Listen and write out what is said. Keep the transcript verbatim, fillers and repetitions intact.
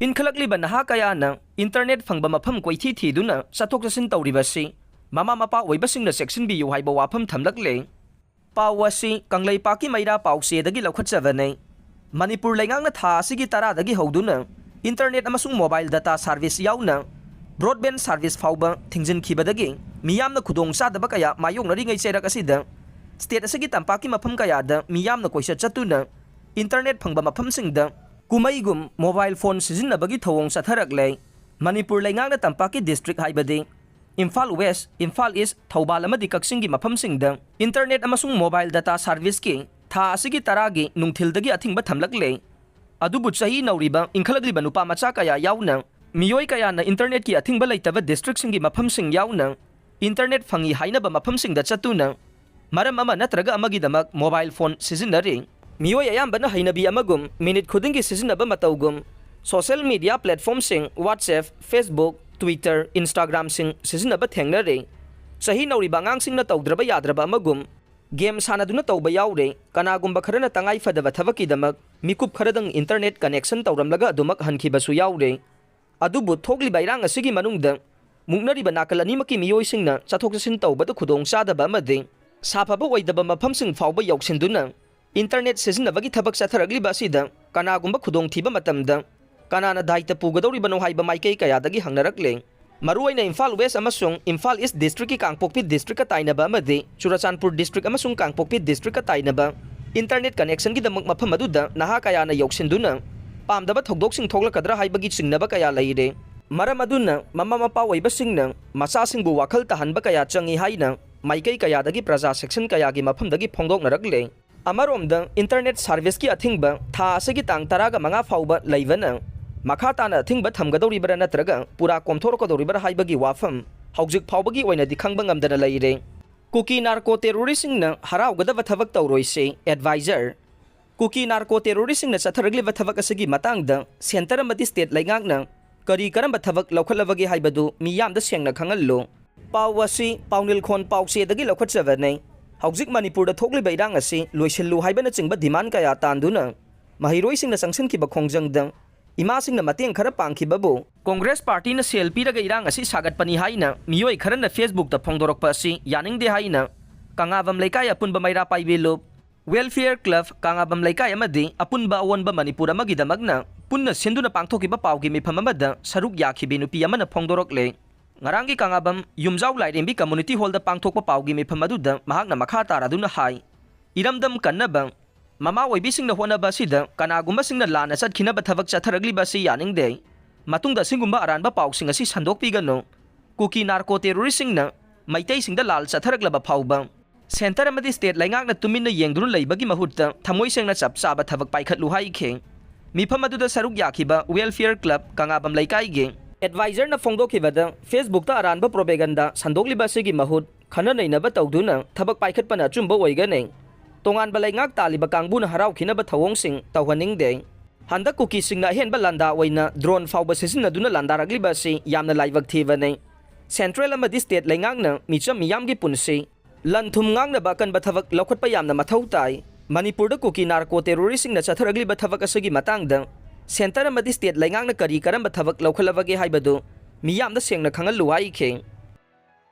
ꯏꯟꯈꯠꯂꯛꯂꯤꯕ ꯅꯍꯥ ꯀꯌꯥꯅ internet ꯐꯪꯕ ꯃꯐꯝ ꯀꯣꯏꯊꯤ ꯊꯤꯗꯨꯅ ꯆꯠꯊꯣꯛ ꯆꯠꯁꯤꯟ ꯇꯧꯔꯤꯕꯁꯤ ꯃꯃꯥ ꯃꯄꯥ ꯑꯣꯏꯕꯁꯤꯡꯅ ꯆꯦꯛꯁꯤꯟꯕꯤꯌꯨ ꯍꯥꯏꯕ ꯋꯥꯐꯝ ꯊꯝꯂꯛꯂꯦ꯫ ꯄꯥꯎ ꯑꯁꯤ ꯀꯪꯂꯩꯄꯥꯛꯀꯤ ꯃꯩꯔꯥ ꯄꯥꯎꯆꯦꯗꯒꯤ ꯂꯧꯈꯠꯆꯕꯅꯤ꯫ ꯃꯅꯤꯄꯨꯔ ꯂꯩꯉꯥꯛꯅ ꯊꯥ ꯑꯁꯤꯒꯤ ꯇꯔꯥꯗꯒꯤ ꯍꯧꯗꯨꯅ internet ꯑꯃꯁꯨꯡ mobile data service ꯌꯥꯎꯅ broadband service ꯐꯥꯎꯕ ꯊꯤꯡꯖꯤꯟꯈꯤꯕꯗꯒꯤ ꯃꯤꯌꯥꯝꯅ ꯈꯨꯗꯣꯡꯆꯥꯗꯕ ꯀꯌꯥ ꯃꯥꯌꯣꯛꯅꯔꯤꯉꯩ ꯆꯩꯔꯛ ꯑꯁꯤꯗ state ꯑꯁꯤꯒꯤ ꯇꯝꯄꯥꯛꯀꯤ ꯃꯐꯝ ꯀꯌꯥꯗ ꯃꯤꯌꯥꯝꯅ ꯀꯣꯏꯆꯠ ꯆꯠꯇꯨꯅ internet ꯐꯪꯕ ꯃꯐꯝꯁꯤꯡꯗ ꯀꯨꯝꯃꯩꯒꯨꯝ mobile phone ꯁꯤꯖꯤꯟꯅꯕꯒꯤ ꯊꯧꯑꯣꯡ ꯆꯠꯊꯔꯛꯂꯦ꯫ ꯃꯅꯤꯄꯨꯔ ꯂꯩꯉꯥꯛꯅ ꯇꯝꯄꯥꯛꯀꯤ district ꯍꯥꯏꯕꯗꯤ ꯏꯝꯐꯥꯜ West, ꯏꯝꯐꯥꯜ East, ꯊꯧꯕꯥꯜ ꯑꯃꯗꯤ ꯀꯛꯆꯤꯡꯒꯤ ꯃꯐꯝꯁꯤꯡꯗ internet ꯑꯃꯁꯨꯡ mobile data serviceꯀꯤ ꯊꯥ ꯑꯁꯤꯒꯤ ꯇꯔꯥꯒꯤ ꯅꯨꯡꯊꯤꯜꯗꯒꯤ ꯑꯊꯤꯡꯕ ꯊꯝꯂꯛꯂꯦ꯫ ꯑꯗꯨꯕꯨ ꯆꯍꯤ ꯅꯧꯔꯤꯕ ꯏꯟꯈꯠꯂꯛꯂꯤꯕ ꯅꯨꯄꯥ ꯃꯆꯥ ꯀꯌꯥ ꯌꯥꯎꯅ ꯃꯤꯑꯣꯏ ꯀꯌꯥꯅ internetꯀꯤ ꯑꯊꯤꯡꯕ ꯂꯩꯇꯕ districtꯁꯤꯡꯒꯤ ꯃꯐꯝꯁꯤꯡ ꯌꯥꯎꯅ internet ꯐꯪꯏ ꯍꯥꯏꯅꯕ ꯃꯐꯝꯁꯤꯡꯗ ꯆꯠꯇꯨꯅ ꯃꯔꯝ ꯑꯃ ꯅꯠꯇ꯭ꯔꯒ ꯑꯃꯒꯤꯗꯃꯛ mobile phone ꯁꯤꯖꯤꯟꯅꯔꯤ꯫ ꯃꯤꯑꯣꯏ ꯑꯌꯥꯝꯕꯅ ꯍꯩꯅꯕꯤ ꯑꯃꯒꯨꯝ minute ꯈꯨꯗꯤꯡꯒꯤ ꯁꯤꯖꯤꯟꯅꯕ ꯃꯇꯧꯒꯨꯝ social media platformꯁꯤꯡ WhatsApp, Facebook, Twitter, Instagramꯁꯤꯡ ꯁꯤꯖꯤꯟꯅꯕ ꯊꯦꯡꯅꯔꯤ꯫ ꯆꯍꯤ ꯅꯧꯔꯤꯕ ꯑꯉꯥꯡꯁꯤꯡꯅ ꯇꯧꯗ꯭ꯔꯕ ꯌꯥꯗ꯭ꯔꯕ ꯑꯃꯒꯨꯝ game ꯁꯥꯟꯅꯗꯨꯅ ꯇꯧꯕ ꯌꯥꯎꯔꯦ꯫ ꯀꯅꯥꯒꯨꯝꯕ ꯈꯔꯅ ꯇꯉꯥꯏ ꯐꯗꯕ ꯊꯕꯛꯀꯤꯗꯃꯛ ꯃꯤꯀꯨꯞ ꯈꯔꯗꯪ internet connection ꯇꯧꯔꯝꯂꯒ ꯑꯗꯨꯃꯛ ꯍꯟꯈꯤꯕꯁꯨ ꯌꯥꯎꯔꯦ꯫ ꯑꯗꯨꯕꯨ ꯊꯣꯛꯂꯤꯕ ꯏꯔꯥꯡ ꯑꯁꯤꯒꯤ ꯃꯅꯨꯡꯗ ꯃꯨꯛꯅꯔꯤꯕ ꯅꯥꯀꯜ ꯑꯅꯤꯃꯛꯀꯤ ꯃꯤꯑꯣꯏꯁꯤꯡꯅ ꯆꯠꯊꯣꯛ ꯆꯠꯁꯤꯟ ꯇꯧꯕꯗ ꯈꯨꯗꯣꯡꯆꯥꯗꯕ ꯑꯃꯗꯤ ꯁꯥꯐꯕ ꯑꯣꯏꯗꯕ ꯃꯐꯝꯁꯤꯡ ꯐꯥꯎꯕ ꯌꯧꯁꯤꯟꯗꯨꯅ internet ꯁꯤꯖꯤꯟꯅꯕꯒꯤ ꯊꯕꯛ ꯆꯠꯊꯔꯛꯂꯤꯕ ꯑꯁꯤꯗ ꯀꯅꯥꯒꯨꯝꯕ ꯈꯨꯗꯣꯡꯊꯤꯕ ꯃꯇꯝꯗ ꯀꯅꯥꯅ ꯗꯥꯏꯇ ꯄꯨꯒꯗꯧꯔꯤꯕꯅꯣ ꯍꯥꯏꯕ ꯃꯥꯏꯀꯩ ꯀꯌꯥꯗꯒꯤ ꯍꯪꯅꯔꯛꯂꯦ꯫ ꯃꯔꯨꯑꯣꯏꯅ ꯏꯝꯐꯥꯜ West ꯑꯃꯁꯨꯡ ꯏꯝꯐꯥꯜ East districtꯀꯤ ꯀꯥꯡꯄꯣꯛꯄꯤ districtꯀ ꯇꯥꯏꯅꯕ ꯑꯃꯗꯤ ꯆꯨꯔꯆꯥꯟꯄꯨꯔ district ꯑꯃꯁꯨꯡ ꯀꯥꯡꯄꯣꯛꯄꯤ districtꯀ ꯇꯥꯏꯅꯕ internet connectionꯒꯤꯗꯃꯛ ꯃꯐꯝ ꯑꯗꯨꯗ ꯅꯍꯥ ꯀꯌꯥꯅ ꯌꯧꯁꯤꯟꯗꯨꯅ ꯄꯥꯝꯗꯕ ꯊꯧꯗꯣꯛꯁꯤꯡ ꯊꯣꯛꯂꯛꯀꯗ꯭ꯔꯥ ꯍꯥꯏꯕꯒꯤ ꯆꯤꯡꯅꯕ ꯀꯌꯥ ꯂꯩꯔꯦ꯫ ꯃꯔꯝ ꯑꯗꯨꯅ ꯃꯃꯥ ꯃꯄꯥ ꯑꯣꯏꯕꯁꯤꯡꯅ ꯃꯆꯥꯁꯤꯡꯕꯨ ꯋꯥꯈꯜ ꯇꯥꯍꯟꯕ ꯀꯌꯥ ꯆꯪꯏ ꯍꯥꯏꯅ ꯃꯥꯏꯀꯩ ꯀꯌꯥꯗꯒꯤ ꯄ꯭ꯔꯖꯥ section ꯀꯌꯥꯒꯤ ꯃꯐꯝꯗꯒꯤ ꯐꯣꯡꯗꯣꯛꯅꯔꯛꯂꯦ꯫ ꯑꯃꯔꯣꯝꯗ internet serviceꯀꯤ ꯑꯊꯤꯡꯕ ꯊꯥ ꯑꯁꯤꯒꯤ ꯇꯥꯡ ꯇꯔꯥꯒ ꯃꯉꯥ ꯐꯥꯎꯕ ꯂꯩꯕꯅ ꯃꯈꯥ ꯇꯥꯅ ꯑꯊꯤꯡꯕ ꯊꯝꯒꯗꯧꯔꯤꯕ꯭ꯔꯥ ꯅꯠꯇ꯭ꯔꯒ ꯄꯨꯔꯥ ꯀꯣꯝꯊꯣꯔꯛꯀꯗꯧꯔꯤꯕ꯭ꯔꯥ ꯍꯥꯏꯕꯒꯤ ꯋꯥꯐꯝ ꯍꯧꯖꯤꯛ ꯐꯥꯎꯕꯒꯤ ꯑꯣꯏꯅꯗꯤ ꯈꯪꯕ ꯉꯝꯗꯅ ꯂꯩꯔꯦ꯫ ꯀꯨꯀꯤ narco terroristꯁꯤꯡꯅ ꯍꯔꯥꯎꯒꯗꯕ ꯊꯕꯛ ꯇꯧꯔꯣꯏꯁꯤ advisor꯫ ꯀꯨꯀꯤ narco terroristꯁꯤꯡꯅ ꯆꯠꯊꯔꯛꯂꯤꯕ ꯊꯕꯛ ꯑꯁꯤꯒꯤ ꯃꯇꯥꯡꯗ centre ꯑꯃꯗꯤ state ꯂꯩꯉꯥꯛꯅ ꯀꯔꯤ ꯀꯔꯝꯕ ꯊꯕꯛ ꯂꯧꯈꯠꯂꯕꯒꯦ ꯍꯥꯏꯕꯗꯨ ꯃꯤꯌꯥꯝꯗ ꯁꯦꯡꯅ ꯈꯪꯍꯜꯂꯨ꯫ ꯄꯥꯎ ꯑꯁꯤ ꯄꯥꯎꯅꯤꯜꯈꯣꯟ ꯄꯥꯎꯆꯦꯗꯒꯤ ꯂꯧꯈꯠꯆꯕꯅꯤ꯫ ꯍꯧꯖꯤꯛ ꯃꯅꯤꯄꯨꯔꯗ ꯊꯣꯛꯂꯤꯕ ꯏꯔꯥꯡ ꯑꯁꯤ ꯂꯣꯏꯁꯤꯜꯂꯨ ꯍꯥꯏꯕꯅꯆꯤꯡꯕ demand ꯀꯌꯥ ꯇꯥꯟꯗꯨꯅ ꯃꯍꯩꯔꯣꯏꯁꯤꯡꯅ ꯆꯪꯁꯤꯟꯈꯤꯕ ꯈꯣꯡꯖꯪꯗ ꯏꯃꯥꯁꯤꯡꯅ ꯃꯇꯦꯡ ꯈꯔ ꯄꯥꯡꯈꯤꯕꯕꯨ ꯀꯣꯡꯒ꯭ꯔꯦꯁ ꯄꯥꯔꯇꯤꯅ ꯁꯦꯜ ꯄꯤꯔꯒ ꯏꯔꯥꯡ ꯑꯁꯤ ꯁꯥꯒꯠꯄꯅꯤ ꯍꯥꯏꯅ ꯃꯤꯑꯣꯏ ꯈꯔꯅ Facebookꯇ ꯐꯣꯡꯗꯣꯔꯛꯄ ꯑꯁꯤ ꯌꯥꯅꯤꯡꯗꯦ ꯍꯥꯏꯅ ꯀꯪꯂꯥꯕꯝ ꯂꯩꯀꯥꯏ ꯑꯄꯨꯟꯕ ꯃꯩꯔꯥ ꯄꯥꯏꯕꯤ ꯂꯨꯞ, Welfare Club ꯀꯪꯂꯥꯕꯝ ꯂꯩꯀꯥꯏ ꯑꯃꯗꯤ ꯑꯄꯨꯟꯕ ꯑꯑꯣꯟꯕ ꯃꯅꯤꯄꯨꯔ ꯑꯃꯒꯤꯗꯃꯛꯅ ꯄꯨꯟꯅ ꯁꯤꯟꯗꯨꯅ ꯄꯥꯡꯊꯣꯛꯈꯤꯕ ꯄꯥꯎꯒꯤ ꯃꯤꯐꯝ ꯑꯃꯗ ꯁꯔꯨꯛ ꯌꯥꯈꯤꯕꯤ ꯅꯨꯄꯤ ꯑꯃꯅ ꯐꯣꯡꯗꯣꯔꯛꯂꯦ꯫ ꯉꯔꯥꯡꯒꯤ ꯀꯪꯂꯥꯕꯝ ꯌꯨꯝꯖꯥꯎ ꯂꯥꯏꯔꯦꯝꯕꯤ Community Hallꯗ ꯄꯥꯡꯊꯣꯛꯄ ꯄꯥꯎꯒꯤ ꯃꯤꯐꯝ ꯑꯗꯨꯗ ꯃꯍꯥꯛꯅ ꯃꯈꯥ ꯇꯥꯔꯗꯨꯅ ꯍꯥꯏ, ꯏꯔꯝꯗꯝ ꯀꯟꯅꯕ ꯃꯃꯥ ꯑꯣꯏꯕꯤꯁꯤꯡꯅ ꯍꯣꯠꯅꯕ ꯑꯁꯤꯗ ꯀꯅꯥꯒꯨꯝꯕꯁꯤꯡꯅ ꯂꯥꯟꯅ ꯆꯠꯈꯤꯅꯕ ꯊꯕꯛ ꯆꯠꯊꯔꯛꯂꯤꯕ ꯑꯁꯤ ꯌꯥꯅꯤꯡꯗꯦ꯫ ꯃꯇꯨꯡꯗ ꯑꯁꯤꯒꯨꯝꯕ ꯑꯔꯥꯟꯕ ꯄꯥꯎꯁꯤꯡ ꯑꯁꯤ ꯁꯟꯗꯣꯛꯄꯤꯒꯅꯨ꯫ ꯀꯨꯀꯤ narco terroristꯁꯤꯡꯅ ꯃꯩꯇꯩꯁꯤꯡꯗ ꯂꯥꯜ ꯆꯠꯊꯔꯛꯂꯕ ꯐꯥꯎꯕ Centre ꯑꯃꯗꯤ State ꯂꯩꯉꯥꯛꯅ ꯇꯨꯃꯤꯟꯅ ꯌꯦꯡꯗꯨꯅ ꯂꯩꯕꯒꯤ ꯃꯍꯨꯠꯇ ꯊꯃꯣꯏ ꯁꯦꯡꯅ ꯆꯞ ꯆꯥꯕ ꯊꯕꯛ ꯄꯥꯏꯈꯠꯂꯨ ꯍꯥꯏꯈꯤ꯫ ꯃꯤꯐꯝ ꯑꯗꯨꯗ ꯁꯔꯨꯛ ꯌꯥꯈꯤꯕ Welfare Club ꯀꯪꯂꯥꯕꯝ ꯂꯩꯀꯥꯏꯒꯤ advisorꯅ ꯐꯣꯡꯗꯣꯛꯈꯤꯕꯗ, Facebookꯇ ꯑꯔꯥꯟꯕ propaganda ꯁꯟꯗꯣꯛꯂꯤꯕ ꯑꯁꯤꯒꯤ ꯃꯍꯨꯠ ꯈꯟꯅ ꯅꯩꯅꯕ ꯇꯧꯗꯨꯅ ꯊꯕꯛ ꯄꯥꯏꯈꯠꯄꯅ ꯑꯆꯨꯝꯕ ꯑꯣꯏꯒꯅꯤ꯫ ꯇꯣꯉꯥꯟꯕ ꯂꯩꯉꯥꯛ ꯇꯥꯜꯂꯤꯕ ꯀꯥꯡꯕꯨꯅ ꯍꯔꯥꯎꯈꯤꯅꯕ ꯊꯧꯑꯣꯡꯁꯤꯡ ꯇꯧꯍꯟꯅꯤꯡꯗꯦ꯫ ꯍꯟꯗꯛ ꯀꯨꯀꯤꯁꯤꯡꯅ ꯑꯍꯦꯟꯕ ꯂꯥꯟꯗꯥ ꯑꯣꯏꯅ drone ꯐꯥꯎꯕ ꯁꯤꯖꯤꯟꯅꯗꯨꯅ ꯂꯥꯟꯗꯥꯔꯛꯂꯤꯕ ꯑꯁꯤ ꯌꯥꯝꯅ ꯂꯥꯏꯕꯛ ꯊꯤꯕꯅꯤ꯫ Central ꯑꯃꯗꯤ State ꯂꯩꯉꯥꯛꯅ ꯃꯤꯆꯝ ꯃꯤꯌꯥꯝꯒꯤ ꯄꯨꯟꯁꯤ, ꯂꯟ ꯊꯨꯝ ꯉꯥꯛꯅꯕ ꯑꯀꯟꯕ ꯊꯕꯛ ꯂꯧꯈꯠꯄ ꯌꯥꯝꯅ ꯃꯊꯧ ꯇꯥꯏ꯫ ꯃꯅꯤꯄꯨꯔꯗ ꯀꯨꯀꯤ narco terroristꯁꯤꯡꯅ ꯆꯠꯊꯔꯛꯂꯤꯕ ꯊꯕꯛ ꯑꯁꯤꯒꯤ ꯃꯇꯥꯡꯗ Centre ꯑꯃꯗꯤ State ꯂꯩꯉꯥꯛꯅ ꯀꯔꯤ ꯀꯔꯝꯕ ꯊꯕꯛ ꯂꯧꯈꯠꯂꯕꯒꯦ ꯍꯥꯏꯕꯗꯨ ꯃꯤꯌꯥꯝꯗ ꯁꯦꯡꯅ ꯈꯪꯍꯜꯂꯨ ꯍꯥꯏꯈꯤ꯫